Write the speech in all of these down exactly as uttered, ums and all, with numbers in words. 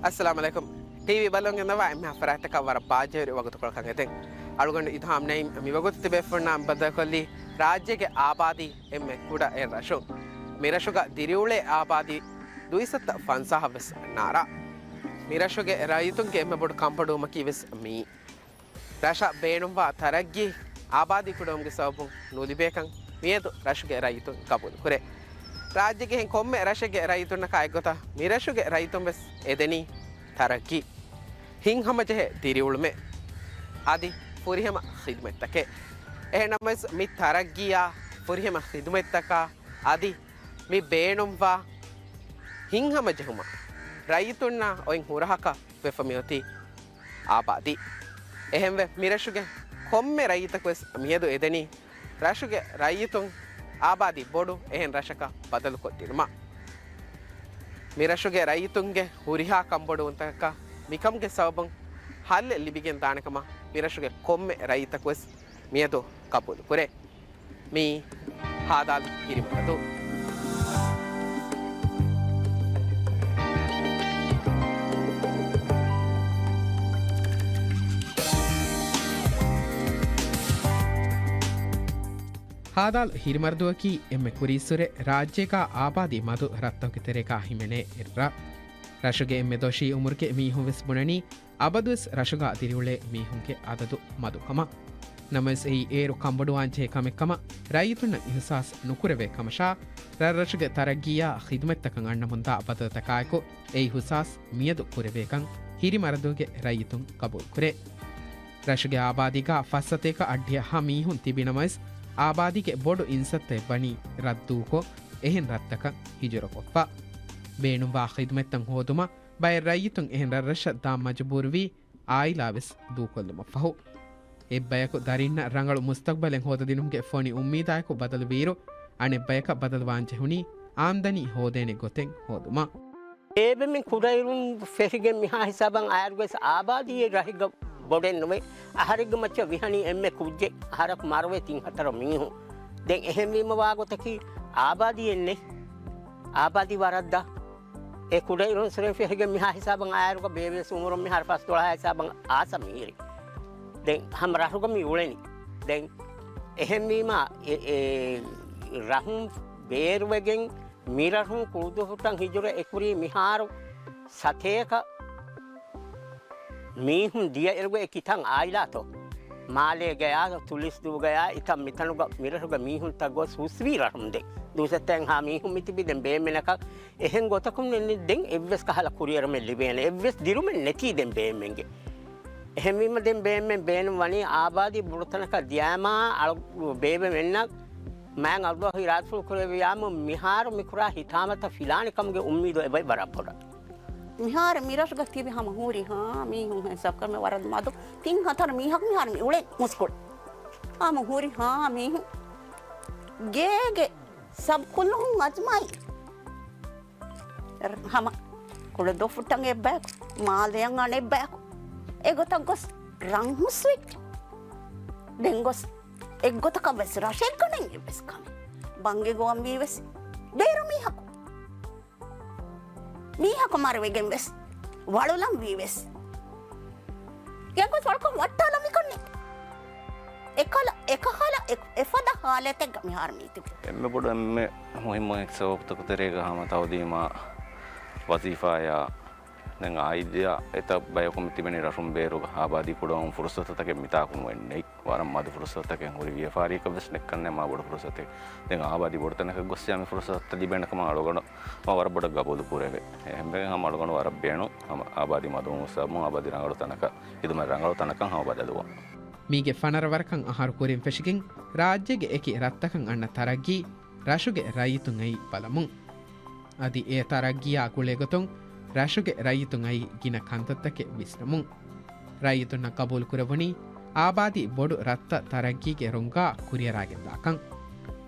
އައްސަލާމު ޢަލައިކުމް. ޓީވީ ބަލަން ގެންނަވާ އެންމެ ހަފަރާތަކަށް ވަރަށް ބާއްޖަވެރި ވަގުތުކޮޅަކަށް އެދެން. އަޅުގަނޑު އިލްހާމް ނައީމް މި ވަގުތު ތިބޭފުޅުންނާ ބައްދަލުކޮށްލީ ރާއްޖޭގެ އާބާދީ އެންމެ ކުޑަ އެއް ރަށުން. މި ރަށުގަ ދިރިއުޅޭ އާބާދީ ދުއިސައްތަ ފަންސާހަށް ވެސް ނާރާ. މި ރަށުގެ ރައްޔިތުންގެ އެންމެ ބޮޑު ކަންބޮޑުވުމަކީ ވެސް މިއީ. ރަށަށް ބޭނުންވާ ތަރައްގީ އާބާދީ ކުޑަވުމުގެ ސަބަބުން ނުލިބޭކަން މިއަދު ރަށުގެ ރައްޔިތުން ގަބޫލުކުރޭ. ރާއްޖޭގެ އެހެން ކޮންމެ ރަށެއްގެ ރައްޔިތުންނަކާ އެއްގޮތަށް މި ރަށުގެ ރައްޔިތުން ވެސް އެދެނީ ތަރައްގީ، ހިތްހަމަޖެހޭ ދިރިއުޅުމެއް، އަދި ފުރިހަމަ ޚިދުމަތްތަކެއް. އެހެންނަމަވެސް މި ތަރައްގީއާ ފުރިހަމަ ޚިދުމަތްތަކާ އަދި މި ބޭނުންވާ ހިތްހަމަޖެހުމަށް ރައްޔިތުންނާ އޮތް ހުރަހަކަށް ވެފަ މިއޮތީ އާބާދީ. އެހެންވެ، މިރަށުގެ ކޮންމެ ރައްޔިތަކުވެސް މިއަދު އެދެނީ ރަށުގެ ރައްޔިތުން އާބާދީ ބޮޑު އެހެން ރަށަކަށް ބަދަލުކޮށްދިނުމަށް. މިރަށުގެ ރައްޔިތުންގެ ހުރިހާ ކަންބޮޑުވުންތަކަކަށް މިކަމުގެ ސަބަބުން ހައްލެއް ލިބިގެން ދާނެ ކަމަށް މިރަށުގެ ކޮންމެ ރައްޔިތަކުވެސް މިއަދު ގަބޫލުކުރޭ. މިއީ ހާދާލު ހިރިމަރަދޫ. ހާދާލު ހިރިމަރަދުއަކީ އެންމެ ކުރީއްސުރެ ރާއްޖޭގާ އާބާދީ މަދު ރަށްތަކުގެ ތެރޭގާ ހިމެނޭ އެއްރަށް. ރަށުގެ އެންމެ ދޮށީ އުމުރުގެ މީހުން ވެސް ބުނަނީ އަބަދުވެސް ރަށުގާ ދިރިއުޅޭ މީހުންގެ އަދަދު މަދުކަމަށް. ނަމަވެސް އެއީ އޭރު ކަންބޮޑުވާންޖެހޭ ކަމެއްކަމަށް ރައްޔިތުންނަށް އިހުސާސް ނުކުރެވޭ ކަމަށާ، ރަށްރަށުގެ ތަރައްގީއާ ޚިދުމަތްތަކަށް އަންނަމުންދާ ބަދަލުތަކާއެކު އެ އިހުސާސް މިއަދު ކުރެވޭކަން ހިރިމަރަދޫގެ ރައްޔިތުން ގަބޫލުކުރޭ. ރަށުގެ އާބާދީގާ ފައްސަތޭކަ އަށްޑިހަ މީހުން ތިބިނަމަވެސް، އާބާދީގެ ބޮޑު އިންސައްތައެއް ވަނީ ރަށްދޫކޮށް، އެހެން ރަށްތަކަށް ހިޖުރަކޮށްފަ. ބޭނުންވާ ޚިދުމަތްތައް ހޯދުމަށް ބައެއް ރައްޔިތުން އެހެން ރަށްރަށަށް ދާން މަޖުބޫރުވީ އާއިލާވެސް ދޫކޮށްލުމަށްފަހު. އެއްބަޔަކު ދަރިންނަށް ރަނގަޅު މުސްތަގްބަލެއް ހޯދަދިނުމުގެ ފޮނި އުއްމީދާއެކު ބަދަލުވިއިރު، އަނެއްބަޔަކަށް ބަދަލުވާންޖެހުނީ އާމްދަނީ ހޯދޭނެ ގޮތެއް ހޯދުމަށް. ބޭބެމެން ކުޑައިރުން ފެށިގެން މިހާ ހިސާބަށް އައިރުގަސް އާބާދީ ރަށެއްގަ ބޮޑެއްނުވޭ. އަހަރެއްގެ މައްޗަށް ވިހަނީ އެންމެ ކުއްޖެއް، އަހަރަކު މަރުވޭ ތިން ހަތަރު މީހުން. ދެން އެހެންވީމަ ވާގޮތަކީ އާބާދީއެއް ނެތް. އާބާދީ ވަރަށް ދާ. އެ ކުޑައިރުންސުރެން ފެށިގެން މިހާ ހިސާބަށް އައިރުގަ ބޭބެވެސް އުމުރުން މިހާރު ފަސްދޮޅަހާ ހިސާބަށް އާސަ މިހިރި. ދެން ހަމަ ރަށުގަ މި އުޅެނީ. ދެން އެހެންވީމަ އެ، އެ ރަށުން ބޭރުވެގެން މިރަށުން ކުޅުދުއްހުއްޓަށް ހިޖުރަ އެކުރީ މިހާރު ސަތޭކަ މީހުން ދިޔައިރުގަ އެ ކިތަން އާއިލާތޯ؟ މާލޭގަޔާ، ތުލިސްދޫގަޔާ، އިތަން މިތަނުގަ މިރަށުގެ މީހުންތައް ގޮސް ހުސްވީ ރަށުން ދެން. ދުއިސައްތައެއްހާ މީހުން މިތިބި ދެން ބޭމެނަކަށް އެހެން ގޮތަކުން ދެން އެއްވެސް ކަހަލަ ކުރިއެރުމެއް ލިބޭނެ. އެއްވެސް ދިރުމެއް ނެތީ ދެން ބޭމެންގެ. އެހެންވީމަ ދެން ބޭމެން ބޭނުން ވަނީ އާބާދީ ބޮޑުތަނަކަށް ދިޔާމާ އަޅު ބޭބެ މެންނަށް މާތް އައްލާހު އިރާދަފުޅު ކުރެއްވިޔާމު މިހާރު މިކުރާ ހިތާމަތައް ފިލާނެ ކަމުގެ އުއްމީދު އެބައި ވަރަށް ބޮޑަށް. މިހާރު މިރަށުގަ ތިބި ހަމަ ހޫރި ހާ މީހުން ހިސާބުކަމެ ވަރަށް މަދު. ތިން ހަތަރު މީހަކު މިހާރު މި އުޅެން މުސްކުޅި. ހަމަ ހޫރި ހާ މީހުން ގޭގެ ސަބް ކުލުހުން އަޒްމާއި. ހަމަ ކުޅުދުއްހުއްޓަށް އެއްބަޔަކު، މާލެއަށް އަނެއްބަޔަކު. އެގޮތަށް ގޮސް ރަން ހުސްވި. ދެން ގޮސް އެއްގޮތަކަށް ވެސް ރަށެއްގަނެ އެއްވެސް ކަމެއް. ބަންގި ގޮވަން ވީ ވެސް ބޭރު މީހަކު. މީހަކު މަރުވެގެން ވެސް، ވަޅުލަން ވީ ވެސް. ގެންގޮސް ވަޅުކޮށް ވައްޓާލަން މިކަންނެ. އެކަލަ، އެކަހަލަ، އެ، އެފަދަ ހާލަތެއްގަ މިހާރު މީތިބި. އެންމެ ބޮޑު އެންމެ މުހިއްމު އެއް ސަބަބުތަކު ތެރޭގަ ހަމަ ތައުލީމާ ވަޒީފާޔާ ދެން އާއިލާ އެތައް ބަޔަކު މި ތިބެނީ ރަށުން ބޭރުގަ އާބާދީ ކުޑަވަމުން ފުރުސަތުތަކެއް މިތާކުން އޮތް ނެތް. ވަރަށް މަދު ފުރުސަތުތަކެއް ހުރި ވިޔަފާރީއަކަށް ވެސް ނެއްކަންނޭ މާ ބޮޑު ފުރުސަތެއް. ދެން އާބާދީ ބޮޑުތަނަކަށް ގޮއްސިޔާ މި ފުރުސަތުތައް ލިބޭނެ ކަމަށް އަޅުގަނޑު މާ ވަރަށް ބޮޑަށް ގަބޫލު ކުރެވޭ. އެހެންވެގެން ހަމަ އަޅުގަނޑު ވަރަށް ބޭނުން ހަމަ އާބާދީ މަދުވުމުގެ ސަބަބުން އާބާދީ ރަނގަޅު ތަނަކަށް ހިދުމަތް ރަނގަޅު ތަނަކަށް ހަމަ ބަދަލުވާން. މީގެ ފަނަރަ ވަރަކަށް އަހަރު ކުރިން ފެށިގެން ރާއްޖޭގެ އެކި ރަށްތަކަށް އަންނަ ތަރައްގީ ރަށުގެ ރައްޔިތުން އައީ ބަލަމުން. އަދި އެ ތަރައްގީއާ ގުޅޭގޮތުން ރަށުގެ ރައްޔިތުން އައީ ގިނަ ކަންތައްތަކެއް ވިސްނަމުން. ރައްޔިތުންނަށް ގަބޫލު ކުރެވުނީ އާބާދީ ބޮޑު ރަށްތައް ތަރައްގީގެ ރޮނގާ ކުރިއަރާގެންދާކަން.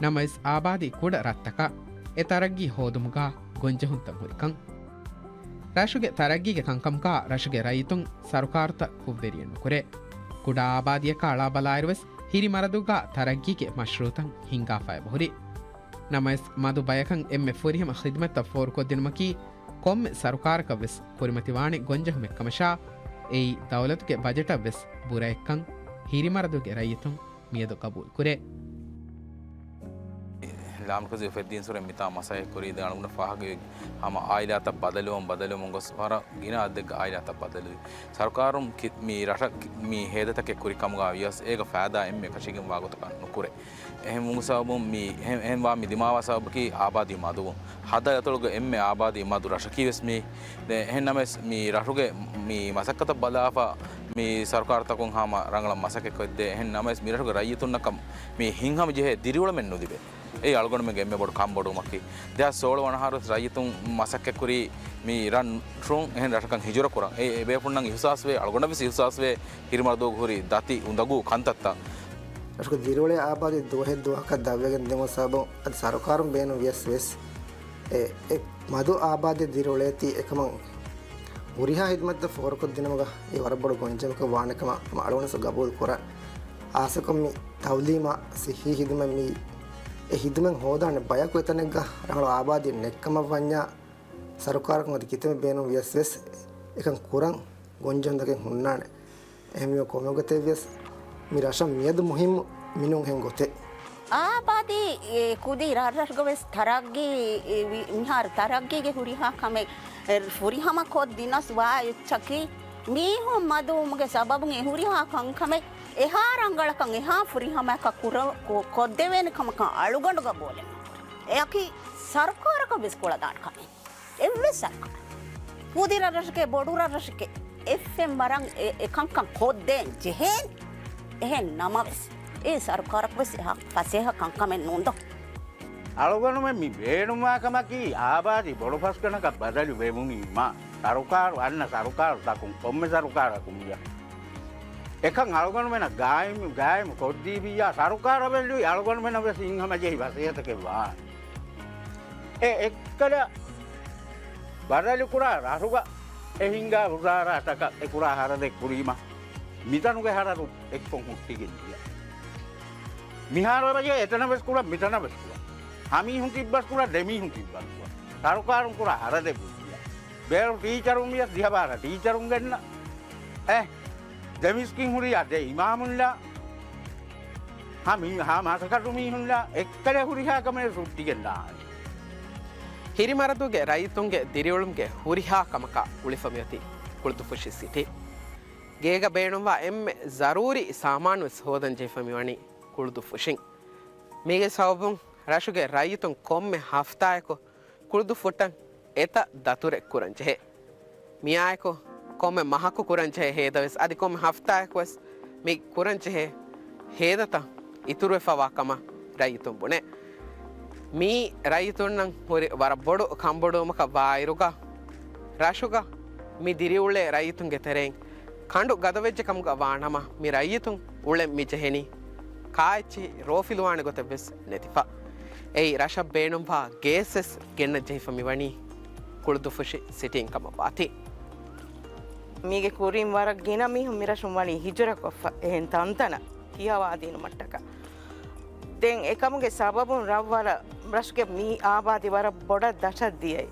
ނަމަވެސް އާބާދީ ކުޑަ ރަށްތަކަށް އެ ތަރައްގީ ހޯދުމުގާ ގޮންޖެހުންތައް ހުރިކަން. ރަށުގެ ތަރައްގީގެ ކަންކަމުގާ ރަށުގެ ރައްޔިތުން ސަރުކާރުތައް ކުށްވެރިއެއް ނުކުރޭ. ކުޑަ އާބާދީއަކާ އަޅާބަލާއިރުވެސް ހިރި މަރަދޫގާ ތަރައްގީގެ މަޝްރޫއުތައް ހިންގާފަ އެބަހުރި. ނަމަވެސް މަދު ބަޔަކަށް އެންމެ ފުރިހަމަ ޚިދުމަތްތައް ފޯރުކޮށްދިނުމަކީ ކޮންމެ ސަރުކާރަކަށް ވެސް ކުރިމަތިވާނެ ގޮންޖެހުމެއް ކަމަށާ، އެއީ ދައުލަތުގެ ބަޖެޓަށް ވެސް ބުރައެއްކަން ހިރިމަރަދޫގެ ރައްޔިތުން މިއަދު ގަބޫލު ކުރޭ. ލާމަރުކަޒީ އުފެއްދީންސުރެ މިތާ މަސައްކަތް ކުރީ ދެ އަޅުގަނޑަށް ފާހަގަ ހަމަ އާއިލާތައް ބަދަލުވަމުން ބަދަލުވަމުން ގޮސް ވަރަށް ގިނަ އަދަދެއްގެ އާއިލާތައް ބަދަލުވި. ސަރުކާރުން ކި-، މި ރަށަށް ކި-، މި ހޭދަތަކެއް ކުރި ކަމުގަ ވިޔަސް އޭގަ ފައިދާ އެންމެ އެކަށީގެންވާ ގޮތަކަށް ނުކުރޭ. އެހެން ވުމުގެ ސަބަބުން މި އެހެން، އެހެންވާ މި ދިމާވާ ސަބަބަކީ އާބާދީ މަދުވުން. ހަދަ އަތޮޅުގެ އެންމެ އާބާދީ މަދު ރަށަކީ ވެސް މީ. ދެ އެހެން ނަމަވެސް މި ރަށުގެ މި މަސައްކަތަށް ބަލާފަ މި ސަރުކާރުތަކުން ހަމަ ރަނގަޅަށް މަސައްކަތް ކޮށްދޭ. އެހެން ނަމަވެސް މި ރަށުގެ ރައްޔިތުންނަކަށް މި ހިތްހަމަ ޖެހޭ ދިރިއުޅުމެއް ނުލިބޭ. އެއީ އަޅުގަނޑުމެންގެ އެންމެ ބޮޑު ކަންބޮޑުވުމަކީ. ދެހާސް ސޯޅަ ވަނަ އަހަރު ވެސް ރައްޔިތުން މަސައްކަތް ކުރީ މި ރަށް ރުން އެހެން ރަށަކަށް ހިޖުރަ ކުރަން. އެ، އެ ބޭފުޅުންނަށް އިހުސާސްވޭ، އަޅުގަނޑަށް ވެސް އިހުސާސްވޭ، ހިރިމަރަދޫގަ ހުރި ދަތި އުނދަގޫ ކަންތައްތައް. ރަށުގެ ދިރިއުޅޭ އާބާދީ ދުވަހެއް ދުވަހަކަށް ދަށްވެގެން ދިޔުމުގެ ސަބަބުން އަދި ސަރުކާރުން ބޭނުން ވިޔަސް ވެސް އެ، އެ މަދު އާބާދީ ދިރިއުޅޭތީ އެކަމަށް ހުރިހާ ހިދުމަތްތައް ފޯރުކޮށްދިނުމުގަ އެ ވަރަށް ބޮޑު ގޮންޖެހުމަކަށް ވާނެ ކަމަށް ހަމަ އަޅުގަނޑު ގަބޫލު ކުރަން. ހާއްސަކޮށް މި ތައުލީމާ ސިއްހީ ހިދުމަތް މި އެ ހިދުމަތް ހޯދާނެ ބަޔަކު އެތަނެއްގަ ރަނގަޅު އާބާދީ ނެތްކަމަށް ވަންޏާ، ސަރުކާރަކުން އަދި ކިތަންމެ ބޭނުން ވިޔަސް ވެސް އެކަން ކުރަން ގޮންޖެހުންތަކެއް ހުންނާނެ. އެހެންވީމަ ކޮންމެ ގޮތެއް ވިޔަސް މި ރަށަށް މިއަދު މުހިއްމު މިނޫން އެހެން ގޮތެއް. އާބާދީ، އެ، ކުދި ރަށްރަށްގަ ވެސް ތަރައްގީ، އެ، ވި-، މިހާރު ތަރައްގީގެ ހުރިހާ ކަމެއް، އެ، ފުރިހަމަ ކޮށްދިނަސް ވާ އެއްޗަކީ، މީހުން މަދުވުމުގެ ސަބަބުން އެ ހުރިހާ ކަންކަމެއް އެހާ ރަނގަޅަކަށް އެހާ ފުރިހަމައަކަށް ކުރ-، ކޮ-، ކޮށްދެވޭނެ ކަމަކަށް އަޅުގަނޑު ގަބޫލެއް ނުކުރޭ. އެއަކީ ސަރުކާރަކަށް ވެސް ކުޅަދާނެ ކަމެއް. އެއްވެސް ސަރުކާރެއް، ކުދި ރަށްރަށެކޭ، ބޮޑު ރަށްރަށެކޭ، އެއްފެން ވަރަށް އެ، އެކަންކަން ކޮށްދޭން ޖެހޭނެ. އެހެން ނަމަވެސް، އެ ސަރުކާރަކު ވެސް އެހާ ފަސޭހަ ކަންކަމެއް ނޫންދޯ. އަޅުގަނޑުމެން މި ބޭނުންވާ ކަމަކީ، އާބާދީ ބޮޑު ފަސްގަނޑަކަށް ބަދަލު ވެވުނީމާ، ސަރުކާރު، އަންނަ ސަރުކާރުތަކުން، ކޮންމެ ސަރުކާރަކުން ވިޔަސް އެކަން އަޅުގަނޑުމެނަށް ގާއިމު، ގާއިމު ކޮށްދީފިއްޔާ، ސަރުކާރަށް ބެލުވި އަޅުގަނޑުމެނަށް ވެސް ހިތްހަމަޖެހި ފަސޭހަތަކެއް ވާނެ. އެ އެއްކަލަ ބަދަލުކުރާ ރަށުގަ އެ ހިންގާ ހުސާރާތަކަށް އެ ކުރާ ހަރަދެއް ކުރީމަ، މިތަނުގެ ހަރަދު އެއްކޮށް ހުއްޓިގެން ދިޔަ. މިހާރު އެބަޖެހޭ އެތަނަށް ވެސް ކުރަން، މިތަނަށް ވެސް ކުރަން. ހަމީހުން ތިއްބަސް ކުރަން، ދެމީހުން ތިއްބަސް ކުރަން. ސަރުކާރުން ކުރާ ހަރަދެއް ވެސް ދިޔަ. ބޭރު ޓީޗަރުން ވިޔަސް ދިހަ ބާރަ ޓީޗަރުން ގެންނަ. އެ، ދެ މިސްކިތް ހުރިޔާ ދެ އިމާމުންލާ. ހަ މީ، ހަ މަސަކަތު މީހުންނާ އެއްކަލަ ހުރިހާ ކަމެއް ހުއްޓިގެން ދާނެ. ހިރިމަރަދޫގެ ރައްޔިތުންގެ ދިރިއުޅުމުގެ ހުރިހާ ކަމަކާ ގުޅިފަ މިއޮތީ ކުޅުދުއްފުށި ސިޓީ. ގޭގަ ބޭނުންވާ އެންމެ ޒަރޫރީ ސާމާނުވެސް ހޯދަން ޖެހިފަ މިވަނީ ކުޅުދުއްފުށިން. މީގެ ސަބަބުން ރަށުގެ ރައްޔިތުން ކޮންމެ ހަފްތާއަކު ކުޅުދުއްފުށްޓަށް އެތައް ދަތުރެއް ކުރަން ޖެހޭ. މިއާއެކު ކޮންމެ މަހަކު ކުރަން ޖެހޭ ހޭދަވެސް އަދި ކޮންމެ ހަފްތާއަކުވެސް މި ކުރަން ޖެހޭ ހޭދަތައް އިތުރުވެފަވާ ކަމަށް ރައްޔިތުން ބުނޭ. މީ ރައްޔިތުންނަށް ހުރި ވަރަށް ބޮޑު ކަންބޮޑުވުމަކަށް ވާއިރުގަ، ރަށުގަ މި ދިރިއުޅޭ ރައްޔިތުންގެ ތެރެއިން ކަނޑު ގަދަވެއްޖެ ކަމުގަ ވާނަމަ، މި ރައްޔިތުން އުޅެން މި ޖެހެނީ ކާއެއްޗިހި ރޯފިލުވާނެ ގޮތެއްވެސް ނެތިފަ. އެއީ ރަށަށް ބޭނުންވާ ގޭސްވެސް ގެންނަން ޖެހިފަ މިވަނީ ކުޅުދުއްފުށި ސިޓީން ކަމަށް ވާތީ. މީގެ ކުރިން ވަރަށް ގިނަ މީހުން މިރަށުން ވަނީ ހިޖުރަކޮށްފަ އެހެން ތަންތަނަށް ކިޔަވާދިނުމަށްޓަކާ. ދެން އެކަމުގެ ސަބަބުން ރަށްވަރަށް، ރަށުގެ މި އާބާދީ ވަރަށް ބޮޑަށް ދަށަށް ދިޔައީ.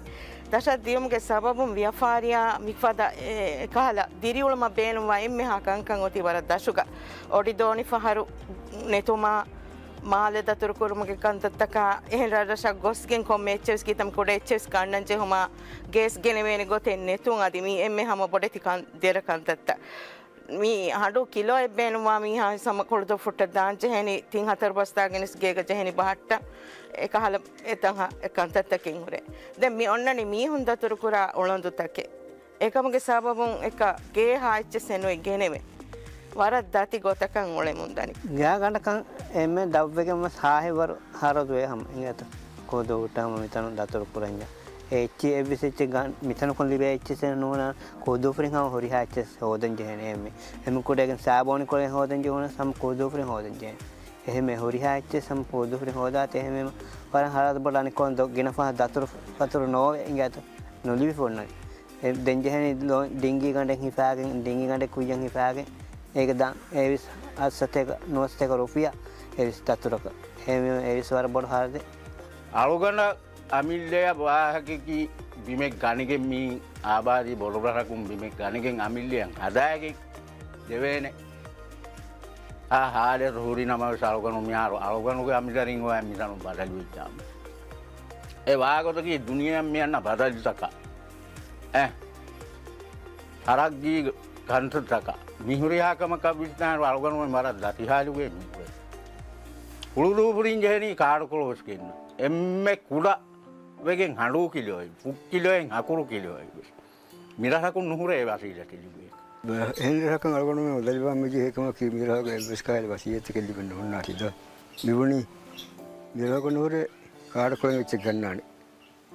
ދަށަށް ދިޔުމުގެ ސަބަބުން ވިޔަފާރިއާ މިފަދަ އެ، އެކަހަލަ ދިރިއުޅުމަށް ބޭނުންވާ އެންމެހާ ކަންކަން އޮތީ ވަރަށް ދަށުގަ. އޮޑިދޯނިފަހަރު ނެތުމާ، މާލެ ދަތުރުކުރުމުގެ ކަންތައްތަކާ، އެހެން ރަށްރަށަށް ގޮސްގެން ކޮންމެ އެއްޗެއްވެސް ކިތަންމެ ކުޑަ އެއްޗެއްވެސް ގަންނަން ޖެހުމާ، ގޭސް ގެނެވޭނެ ގޮތެއް ނެތުން އަދި މީ އެންމެ ހަމަ ބޮޑެތި ކަން، ދެރަ ކަންތައްތައް. މި ހަނޑޫ ކިލޯއެއް ބޭނުންވާ މީހާ ހަމަ ކުޅުދުއްފުށްޓަށް ދާން ޖެހެނީ ތިން ހަތަރު ބަސްތާ ގެނެސް ގޭގަ ޖެހެނީ ބަހައްޓަން. އެކަހަލަ އެތަން ހަ-، އެ ކަންތައްތަކެއް ހުރޭ. ދެން މި އޮންނަނީ މީހުން ދަތުރުކުރާ އުޅަނދުތަކެއް. އެކަމުގެ ސަބަބުން އެކަ ގޭ ހާއެއްޗެއްސެއް ނުއެއް ގެނެވޭ. ވަރަށް ދަތި ގޮތަކަށް އުޅެމުން ދަނީ. ގާގަނޑަކަށް އެންމެ ދަށްވެގެން ވެސް ހާހެއްވަރު ހަރަދުވޭ ހަމަ އިނގޭތަ؟ ކުދޫޓަ ހަމަ މިތަނު ދަތުރު ކުރަންޏާ. އެ އެއްޗި އެއްވެސް އެއްޗެއް ގާ-، މިތަނަކުން ލިބޭ އެއްޗެއްސެއް ނޫނާ ކުދޫފުރިން ހަމަ ހުރިހާ އެއްޗެއް ހޯދަން ޖެހޭނެ އެންމެ. އެންމެ ކުޑައިގެން ސާބޯނި ކޮޅެއް ހޯދަން ޖެހުނަސް ހަމަ ކުދޫފުރިން ހޯދަން ޖެހޭނެ. އެހެންމެ ހުރިހާ އެއްޗެއް ހަމަ ކުދޫފުރިން ހޯދާތީ އެހެންމެ ވަރަށް ހަރަދު ބޮޑަނި ކޮން ދޮ-، ގިނަ ފަހަށް ދަތުރު ފަތުރު ނޯވޭ އިނގޭތަ؟ ނުލިބިފަ އޮންނަނީ. އެ ދެން ޖެހެނީ ލޯ-، ޑިންގީ ގަނޑެއް ހިފާގެން، ޑިންގީ ގަނޑެއް ކުއްޔަށް ހިފާގެން، އޭގެ ދާން އެވެސް އަށްސަތޭކަ، ނުވަސަތޭކަ ރުފިޔާ އެވެސް ދަތުރަކަށް. އެ-، އެވެސް ވަރަށް ބޮޑު ހަރަދެއް. އަޅުގަނޑަށް އަމިއްލަޔަށް ވާހަކައަކީ ބިމެއް ގަނެގެން މީ އާބާދީ ބޮޑު ރަށަކުން ބިމެއް ގަނެގެން އަމިއްލައަށް ހަދާގެން ދެވޭނެ. އާ ހާލަތު ހުރި ނަމަވެސް އަޅުގަނޑު މިހާރު އަޅުގަނޑުގެ އަމިއްލަ ރިންގުވާ މިތަނުން ބަދަލުވެއްޖާމެ. އެ ވާގޮތަކީ ދުނިޔެއަށް މި އަންނަ ބަދަލުތަކާ އެ ތަރައްގީ ކަންތައްތަކާ މިހުރިހާ ކަމަކަށް ވިސްނާއިރު އަޅުގަނޑުމެން ވަރަށް ދަތިހާލުގައި މި އުޅެނީ. ހުޅުދޫ ފުރިން ޖެހެނީ ކާޑުކޮޅު ވެސް ގެންނަ. އެންމެ ކުޑަ ވެގެން ހަނޑޫ ކިލޯއެއް، ފުށް ކިލޯއެއް، ހަކުރު ކިލޯއެއް ވެސް. މިރަށަކުން ނުހުރޭ ވަސީލަތެއް ލިބޭ. އެހެން ރަށަކަށް އަޅުގަނޑުމެން ބަދަލުވާން މިޖެހޭ ކަމަކީ މިރަށުގަ އެއްވެސް ކަހަލަ ވަސީލަތެއް ލިބެން ނުހުންނާތީ ދޯ. މިބުނީ މިރަށުގަ ނުހުރޭ ކާޑުކޮޅެއް އެއްޗެއް ގަންނާނެ.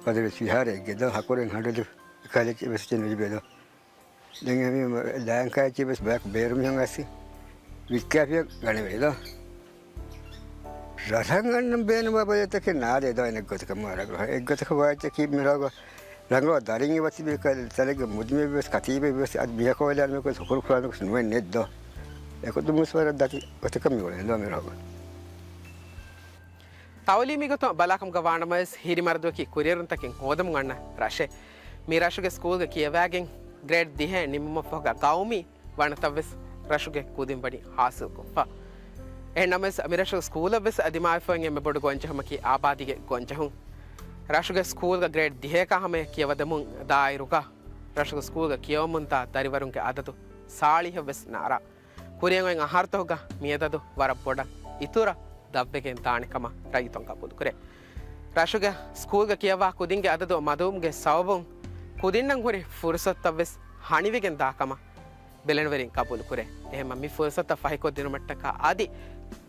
ބަދަލުވެސް ވިހާރައެއްގެ ދޯ، ހަކުރެއް ހަނޑު ދޯ، އެކަހަލަ އެއްޗެއް ވެސް އެއްޗެއް ނުލިބޭ ދޯ. ދެން އެހެންވީމަ ލާންކާ އެއްޗެއް ވެސް ބަޔަކު ބޭރު މިހެން އައިސް ވިއްކާފިޔަ ގަނެވޭ ދޯ. ރަށަށް ގަންނަން ބޭނުންވާ ބަދަލުތަކެއް ނާދޭ ދޯ އަނެއް ގޮތަކަށް މާ ރަނގަޅު. އެއްގޮތަކަށް ވާ އެއްޗަކީ މިރަށުގަ ރަނގަޅު ދަރިން އެބަތިބި ތަނެއްގަ މުދިމެއްވެސް ކަތީބެއްވެސް އަދި ބިޔަކޮވެލާނެ މީހަކުވެސް ހުކުރު ކުރާނެކަސް ނުވެން ނެތް ދޯ. އެކުދިންވެސް ވަރަށް ދަތި ގޮތަކަށް މި އުޅެނީ ދޯ މިރަށުގަ. ތައުލީމީ ގޮތުން ބަލާކަމުގަ ވާނަމަވެސް ހިރިމަރަދުވަކީ ކުރިއެރުންތަކެއް ހޯދަމުން އަންނަ ރަށެއް. މި ރަށުގެ ސްކޫލްގަ ކިޔަވާގެން ގްރޭޑް ދިހައެއް ނިމުމަށްފަހުގަ ގައުމީ ވަނަތައްވެސް ރަށުގެ ކުދިން ވަނީ ހާސިލްކޮށްފަ. އެހެންނަމަވެސް، މިރަށުގެ ސްކޫލަށްވެސް ދިމާވެފައި އެންމެ ބޮޑު ގޮންޖެހުމަކީ އާބާދީގެ ގޮންޖެހުން. ރަށުގެ ސްކޫލްގަ ގްރޭޑް ދިހައަކާ ހަމަޔަށް ކިޔަވަދެމުން ދާއިރުގަ، ރަށުގެ ސްކޫލްގަ ކިޔަވަމުންދާ ދަރިވަރުންގެ އަދަދު ސާޅީހަށްވެސް ނާރާ. ކުރިއަށް އޮތް އަހަރުތަކުގަ މިއަދަދު ވަރަށް ބޮޑަށް އިތުރަށް ދަށްވެގެން ދާނެ ކަމަށް ރައްޔިތުން ގަބޫލުކުރޭ. ރަށުގެ ސްކޫލްގަ ކިޔަވާ ކުދިންގެ އަދަދު މަދުވުމުގެ ސަބަބުން ކުދިންނަށް ހުރި ފުރުސަތުތައްވެސް ހަނިވެގެން ދާ ކަމަށް ބެލެނިވެރިން ގަބޫލުކުރޭ. އެހެންމަ މި ފުރުސަތުތައް ފަހިކޮށްދިނުމަށްޓަކާ އަދި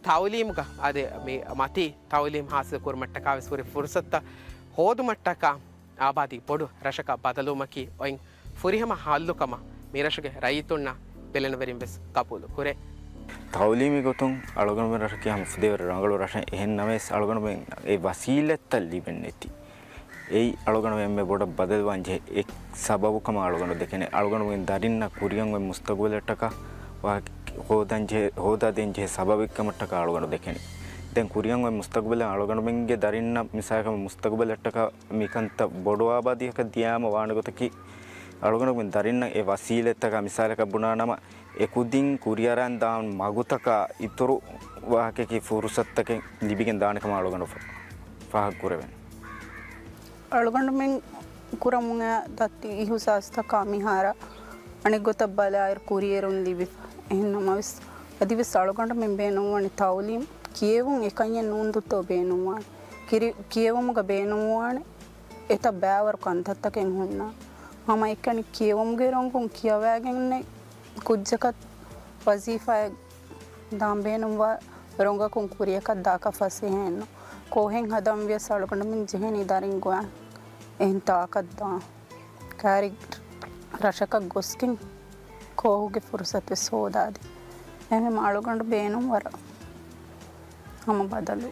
ތައުލީމުގަ އަދި މި މަތީ ތައުލީމް ހާސިލް ކުރުމަށްޓަކާވެސް ހުރި ފުރުސަތުތައް ހޯދުމަށްޓަކާ އާބާދީ ބޮޑު ރަށަކަށް ބަދަލުވުމަކީ އޮތް ފުރިހަމަ ހައްލު ކަމަށް މިރަށުގެ ރައްޔިތުންނަށް ބެލެނިވެރިން ވެސް ގަބޫލު ކުރޭ. ތައުލީމީ ގޮތުން އަޅުގަނޑުމެން ރަށަކީ ހަމަ ފުދޭވަރު ރަނގަޅު ރަށެއް. އެހެން ނަމަވެސް، އަޅުގަނޑުމެން އެ ވަސީލަތްތައް ލިބެން ނެތި. އެއީ އަޅުގަނޑުމެން އެންމެ ބޮޑަށް ބަދަލުވާން ޖެހޭ އެއް ސަބަބު ކަމަށް އަޅުގަނޑު ދެކެނެ. އަޅުގަނޑުމެން ދަރިންނަށް ކުރިއަށް އޮތް މުސްތަގުބަލަށްޓަކާ ވާ ހޯދަން ޖެހޭ، ހޯދާ ދޭން ޖެހޭ ސަބަބެއް ކަމަށްޓަކާ އަޅުގަނޑު ދެކެނެ. ދެން ކުރިއަށް އޮތް މުސްތަގުބަލަށް އަޅުގަނޑުމެންގެ ދަރިންނަށް މިސާލަކަށް މުސްތަގުބަލަށްޓަކާ މިކަންތައް ބޮޑު އާބާދީއަކަށް ދިޔާމަ ވާނެ ގޮތަކީ، އަޅުގަނޑުމެން ދަރިންނަށް އެ ވަސީލަތްތަކާ މިސާލަކަށް ބުނާނަމަ، އެ ކުދިން ކުރިއަރަން ދާން މަގުތަކާ އިތުރު ވާހަކައަކީ ފުރުސަތުތަކެއް ލިބިގެން ދާނެ ކަމަށް އަޅުގަނޑު ފަ-، ފާހަގަ ކުރެވެން. އަޅުގަނޑުމެން ކުރަމުން އައި ދަތި އިހުސާސްތަކާ މިހާރަށް އަނެއްގޮތަށް ބަލާއިރު ކުރިއެރުން ލިބިފަ. އެހެން ނަމަވެސް، އަދިވެސް އަޅުގަނޑުމެން ބޭނުންވަނީ ތައުލީމް ކިޔެވުން އެކަންޏެއް ނޫން ދޯ ބޭނުންވާނެ. ކިރި-، ކިޔެވުމުގަ ބޭނުންވާނެ އެތައް ބައިވަރު ކަންތައްތަކެއް ހުންނާނެ. ހަމައެކަނި ކިޔެވުމުގެ ރޮނގުން ކިޔަވައިގެންނެއް ކުއްޖަކަށް ވަޒީފާއެއް ދާން ބޭނުންވާ ރޮނގަކުން ކުރިޔަކަށް ދާކަށް ފަސޭހައެއްނު. ކޯހެއް ހަދަން ވިޔަސް އަޅުގަނޑުމެން ޖެހެނީ ދަރިން ގޮވާ އެހެން ތާކަށް ދާން. ކާރި ރަށަކަށް ގޮސްގެން ކޯހުގެ ފުރުސަތުވެސް ހޯދާދޭ. އެހެންވީމަ އަޅުގަނޑު ބޭނުން ވަރަށް ހަމަ ބަދަލު.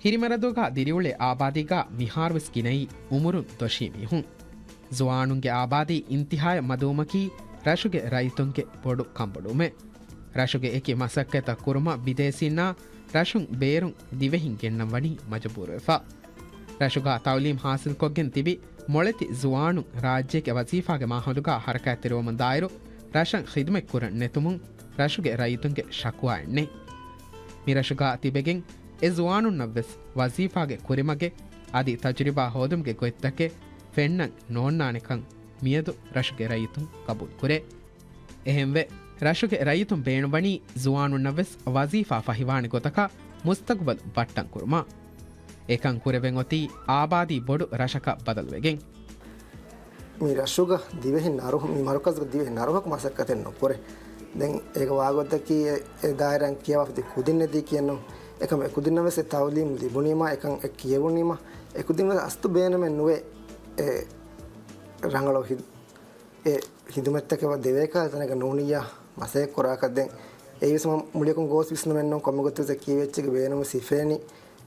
ހިރިމަރަދޫގަ ދިރިއުޅޭ އާބާދީގަ މިހާރުވެސް ގިނައީ އުމުރުން ދޮށީ މީހުން. ޒުވާނުންގެ އާބާދީ އިންތިހާޔަށް މަދުވުމަކީ ރަށުގެ ރައްޔިތުންގެ ބޮޑު ކަންބޮޑުވުމެއް. ރަށުގެ އެކި މަސައްކަތްތައް ކުރުމަށް ބިދޭސީންނާ ރަށުން ބޭރުން ދިވެހިން ގެންނަން ވަނީ މަޖުބޫރުވެފަ. ރަށުގަ ތައުލީމް ހާސިލްކޮށްގެން ތިބި މޮޅެތި ޒުވާނުން ރާއްޖޭގެ ވަޒީފާގެ މާހައުލުގަ ހަރަކާތްތެރިވަމުންދާއިރު، ރަށަށް ޚިދުމަތް ކުރަން ނެތުމުން ރަށުގެ ރައްޔިތުންގެ ޝަކުވާއެއް ނެތް. މިރަށުގަ ތިބެގެން އެ ޒުވާނުންނަށްވެސް ވަޒީފާގެ ކުރިމަގެއް އަދި ތަޖުރިބާ ހޯދުމުގެ ގޮތްތަކެއް ފެންނަން ނޯންނާނެކަން މިއަދު ރަށުގެ ރައްޔިތުން ގަބޫލުކުރޭ. އެހެންވެ، ރަށުގެ ރައްޔިތުން ބޭނުންވަނީ ޒުވާނުންނަށްވެސް ވަޒީފާ ފަހިވާނެ ގޮތަކަށް މުސްތަގުބަލު ބައްޓަން ކުރުމަށް. އެކަން ކުރެވެން އޮތީ އާބާދީ ބޮޑު ރަށަކަށް ބަދަލުވެގެން. މި ރަށުގަ ދިވެހި ނަރުހު-، މި މަރުކަޒުގަ ދިވެހި ނަރުހަކު މަސައްކަތެއް ނުކުރޭ. ދެން އޭގެ ވާގޮތަކީ އެ، އެ ދާއިރާއިން ކިޔަވާފަ ތި ކުދިންނެއް ދީ ކިޔެއްނު. އެކަމަ އެ ކުދިންނަށް ވެސް އެ ތައުލީމް ލިބުނީމަ، އެކަން އެ ކިޔެވުނީމަ، އެ ކުދިން ވެސް އަސްލު ބޭނުމެއް ނުވޭ. އެ ރަނގަޅު ހި-، އެ ހިދުމަތްތަކެއް ދެވޭ ކަހަލަ ތަނެއްގަ ނޫނިއްޔާ މަސައްކަތް ކުރާކަށް. ދެން އެއީވެސް މަ-، މުޅިއަކުން ގޯސް ވިސްނުމެއްނޫން. ކޮންމެ ގޮތެއް ކީއްވެ އެއްޗެއްގެ ބޭނުމެއް ހިފޭނީ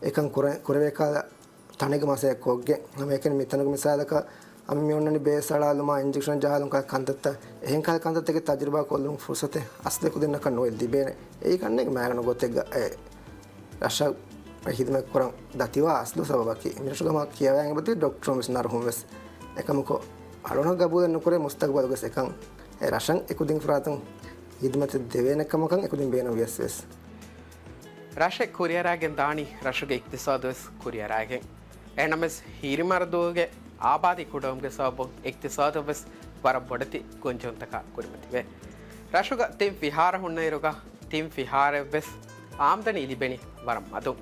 އެކަން ކުރެ-، ކުރެވޭ ކަހަލަ ތަނެއްގަ މަސައްކަތް ކޮށްގެން. ހަމައެކަނި މިތަނުގެ މިސާލަކަށް އަމި މި އޮންނަނީ ބޭސް އަޅާލުމާ އިންޖެކްޝަން ޖަހާލުން ކަހަލަ ކަންތައްތައް. އެހެން ކަހަލަ ކަންތައްތަކެއް ތަޖުރިބާ ކޮށްލުމުގެ ފުރުސަތެއް އަސްލު ކުދިންނަކަށް ނުވެ ލިބޭނެ. އެއީ ކަންނޭނގެ މާގަނޑު ގޮތެއްގަ އެ ރަށަށް ހިދުމަތް ކުރަން ދަތިވާ އަސްލު ސަބަބަކީ، މިރަށުގަ ހަމަ ކިޔަވާ އެބަތި ޑޮކްޓަރުން ވެސް ނަރުހުން ވެސް އެކަމަކު، އަޅުގަނޑު ގަބޫލެއް ނުކުރޭ މުސްތަގްބަލުގަސް އެކަން އެ ރަށަށް އެކުދިން ފަރާތުން ހިދުމަތެއް ދެވޭނެ ކަމަކަށް އެކުދިން ބޭނުން ވިޔަސް ވެސް. ރަށެއް ކުރިއަރާގެން ދާނީ ރަށުގެ އިޤްތިޞާދު ވެސް ކުރިއަރާގެން. އެހެންނަމަވެސް ހިރިމަރަދޫގެ އާބާދީ ކުޑަވުމުގެ ސަބަބުން އިޤްތިޞާދަށް ވެސް ވަރަށް ބޮޑެތި ގޮންޖެހުންތަކާ ކުރިމަތިވޭ. ރަށުގަ ތިން ފިހާރަ ހުންނައިރުގަ ތިން ފިހާރައަށް ވެސް އާމްދަނީ ލިބެނީ ވަރަށް މަދުން.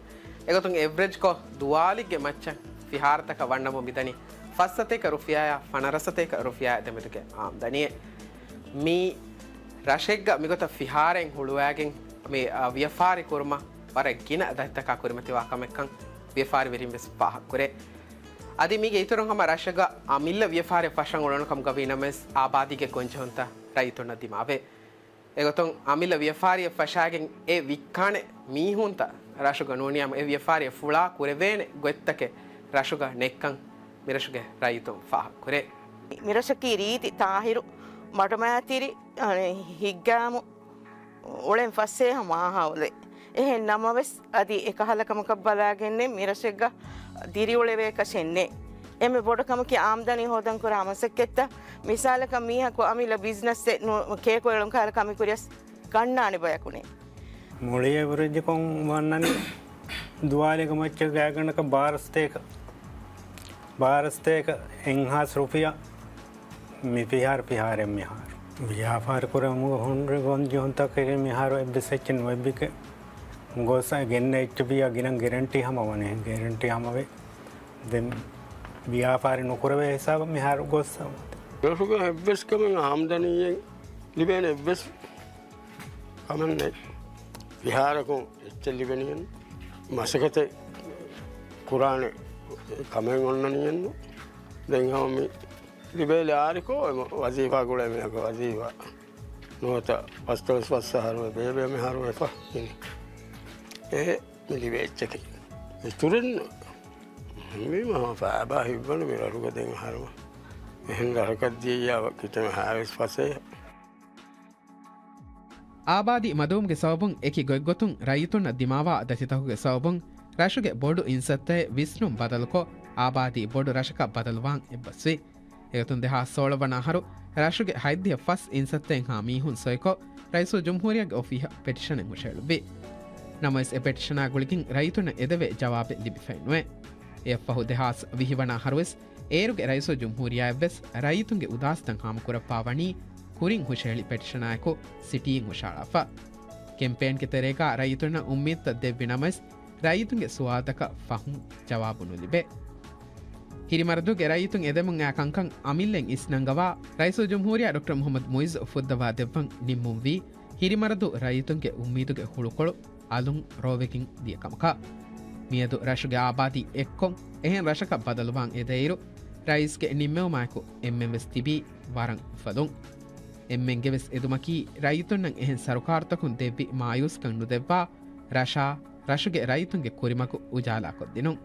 އެގޮތުން އެވްރެޖްކޮށް ދުވާލިއްގެ މައްޗަށް ފިހާރަތަކަށް ވަންނަމުން މިދަނީ ފަސް ސަތޭކަ ރުފިޔާއާ ފަނަރަ ސަތޭކަ ރުފިޔާއާ ދެމެދުގެ އާމްދަނީއެއް. މީ ރަށެއްގަ މިގޮތަށް ފިހާރައިން ހުޅުވާގެން މި، އަ، ވިޔަފާރި ކުރުމަށް ވަރަށް ގިނަ ދަތިތަކާ ކުރިމަތިވާ ކަމެއްކަން ވިޔަފާރިވެރިން ވެސް ފާހަގަކުރޭ. އަދި މީގެ އިތުރުން ހަމަ ރަށުގަ އަމިއްލަ ވިޔަފާރިއެއް ފަށަން އުޅުނު ކަމުގަ ވީނަމަވެސް އާބާދީގެ ގޮންޖެހުންތައް ރައްޔިތުންނަށް ދިމާވޭ. އެގޮތުން އަމިއްލަ ވިޔަފާރިއެއް ފަށާގެން އެ ވިއްކާނެ މީހުންތައް ރަށުގަ ނޫނީ ހަމަ އެ ވިޔަފާރިއެއް ފުޅާ ކުރެވޭނެ ގޮތްތަކެއް ރަށުގަ ނެއްކަން މިރަށުގެ ރައްޔިތުން ފާހަގަކުރޭ. މިރަށަކީ ރީތި ތާހިރު، މަޑުމައިތިރި، އަނެ، ހިތްގައިމު އުޅެން ފަސޭހަ މާހައުލެއް. އެހެން ނަމަވެސް، އަދި އެކަހަލަ ކަމަކަށް ބަލާގެންނެއް މިރަށެއްގަ ދިރިއުޅެވޭކަށެއް ނެތް. އެންމެ ބޮޑު ކަމަކީ އާމްދަނީ ހޯދަން ކުރާ މަސައްކަތްތައް. މިސާލަކަށް މީހަކު އަމިއްލަ ބިޒްނަސްއެއް ނު-، ކޭކު އެޅުން ކަހަލަ ކަމެއް ކުރިޔަސް ގަންނާނެ ބަޔަކު ނެތް. މުޅި އެވްރެޖްކޮށް ވަންނަނީ ދުވާލިގެ މައްޗަށް ގާތްގަނޑަކަށް ބާރަ ސަތޭކަ، ބާރަ ސަތޭކަ އެއްހާސް ރުފިޔާ މި ފިހާރަ ފިހާރައެއް މިހާރު. ވިޔާފާރި ކުރަމުގަ ހުންނަ ގޮންޖެހުންތަކަކީ މިހާރު އެއްވެސް އެއްޗެއް ނުއެއްވިކަން ގޮސް ގެންނަ އެއްޗެއް ވިޔަ ގިނަ ގެރެންޓީ ހަމަ ވަނީ. ގެރެންޓީ ހަމަވެ ދެން ވިޔާފާރި ނުކުރެވޭ ހިސާބަށް މިހާރު ގޮސް. ރަށުގަ އެއްވެސް ކަމެއް އާމްދަނީއެއް ލިބޭނެ އެއްވެސް ކަމެއް ނެތް. ފިހާރަކުން އެއްޗެއް ލިބެނީ މަސައްކަތެއް ކުރާނެ ކަމެއް އޮންނަނީއެއްނު. ދެން ހަމަ މި ލިބޭލި އާރިކޯ އެ ވަޒީފާ ގުޅޭ މީހަކަށް ވަޒީފާ ނުވަތަ ފަސްދޮޅަސް ފަސް އަހަރު ބޭބެ މިހާރު ވެފަ އިނީ. އެ މި ލިބޭ އެއްޗަކީ. އިތުރެއް ނު-، މި މަހާ ފައިބާ ހިއްވަނު މި ރަށުގަ ދެން އަހަރުމަ. އެހެން ރަށަކަށް ދިޔައްޔާ ކިތަންމެ ހާވެސް ފަސޭހަ. އާބާދީ މަދުވުމުގެ ސަބަބުން އެކި ގޮތްގޮތުން ރައްޔިތުންނަށް ދިމާވާ ދަތިތަކުގެ ސަބަބުން ރަށުގެ ބޮޑު އިންސައްތައެއް ވިސްނުން ބަދަލުކޮށް، އާބާދީ ބޮޑު ރަށަކަށް ބަދަލުވާން އެއްބަސްވި. އެގޮތުން ދެހާސް ސޯޅަ ވަނަ އަހަރު ރަށުގެ ހަތްދިހަ ފަސް އިންސައްތައެއްހާ މީހުން ސޮއިކޮށް، ރައީސުލްޖުމްހޫރިއްޔާގެ އޮފީހަށް ޕެޓިޝަނެއް ހުށަހެޅުއްވި. ނަމަވެސް، އެ ޕެޓިޝަނާ ގުޅިގެން ރައްޔިތުންނަށް އެދެވޭ ޖަވާބެއް ލިބިފައެއް ނުވޭ. އެއަށްފަހު ދެހާސް ވިހި ވަނަ އަހަރުވެސް އޭރުގެ ރައީސުލްޖުމްހޫރިއްޔާއަށްވެސް ރައްޔިތުންގެ އުދާސްތައް ހާމަކުރައްވާ ވަނީ ކުރިން ހުށަހެޅި ޕެޓިޝަނާއެކު ސިޓީއިން ހުށަހަޅާފަ. ކެމްޕޭންގެ ތެރޭގަ ރައްޔިތުންނަށް އުއްމީދުތައް ދެއްވި ނަމަވެސް، ރައްޔިތުންގެ ސުވާލުތަކަށް ފަހުން ޖަވާބު ނުލިބޭ. ހިރިމަރަދޫގެ ރައްޔިތުން އެދެމުން އައި ކަންކަން އަމިއްލައިން އިސްނަންގަވާ، ރައީސުލްޖުމްހޫރިއްޔާ ޑޮކްޓަރ މުޙައްމަދު މުޢިއްޒު ފުއްދަވާ ދެއްވަން ނިންމުންވީ، ހިރިމަރަދޫ ރައްޔިތުންގެ އުއްމީދުގެ ހުޅުކޮޅު އަލުން ރޯވެގެން ދިޔަ ކަމަކަށް. މިއަދު ރަށުގެ އާބާދީ އެއްކޮށް، އެހެން ރަށަކަށް ބަދަލުވާން އެދައިރު، ރައީސްގެ ނިންމެވުމާއެކު އެންމެންވެސް ތިބީ ވަރަށް އުފަލުން. އެންމެންގެވެސް އެދުމަކީ، ރައްޔިތުންނަށް އެހެން ސަރުކާރުތަކުން ދެއްވި މާޔޫސްކަން ނުދެއްވާ، ރަށާ، ރަށުގެ ރައްޔިތުންގެ ކުރިމަގު އުޖާލާކޮށްދިނުން.